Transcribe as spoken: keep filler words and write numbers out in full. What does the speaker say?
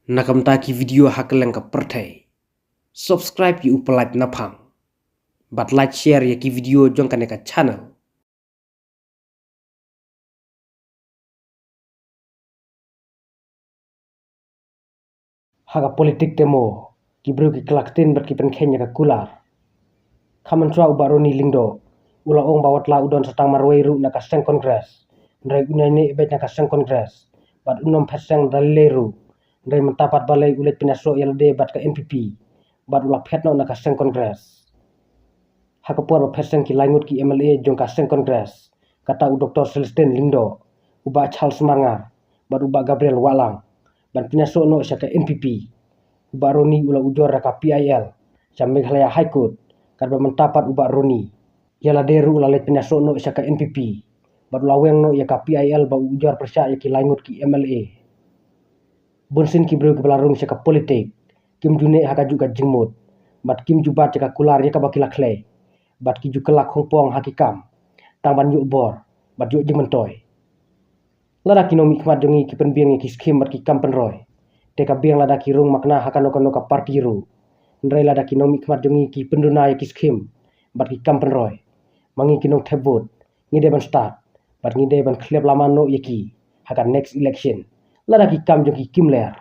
Na ka bynta ki video ha kylleng ka pyrthei, subscribe ïa u Pyllait Naphang bad like, share ïa ki video jong kane ka channel. Ha ka politik te mo, ki briew ki kylla ktien bad ki pynkheiñ ïa ka kular. Ka mynshwa u Bah Ronnie Lyngdoh u la ong ba wat la u don sa tang marwei ruh na ka seng Congress, hynrei u neh beit na ka seng Congress bad un ym phet seng da lei lei ruh. Hynrei mynta pat balei u leit pynïasoh ïa lade bad ka N P P bad u la phet noh na ka seng Congress. Ha ka por ba phet seng ki lai ngut ki M L A jong ka seng Congress, kata u Doktor Celestine Lyngdoh, u Bah Charles Marngar bad u Bah Gabriel Wahlang ban pynïasoh noh sha ka N P P, u Bah Ronnie u la ujor da ka P I L sha Meghalaya High Court. Katba mynta pat u Bah Ronnie ïa lade ruh u la leit pynïasoh noh sha ka N P P bad u la weng noh ïa ka P I L ba u ujor pyrshah ïa ki lai ngut ki M L A. Bunsien ki briew kiba la rung sha ka politik kim ju neh ha kajuh ka jingmut bad kim ju bat ïa ka kular ïa kaba ki la khlei bad ki ju kylla khongpong ha ki kam tang ban ïoh bor bad ïoh jingmyntoi. Lada ki nongmihkhmat jong ngi ki pynbiang ïa ki skhim bad ki kam pynroi, te ka biang lada ki rung makna ha kano kano ka parti ruh. Hynrei lada ki nongmihkhmat jong ngi ki pynduna ïa ki skhim bad ki kam pynroi, ma ngi ki nongthep vote ngi dei ban stad bad ngi dei ban khlep lama noh ïa ki ha ka next election. Lada ki kam jong ki kim ler,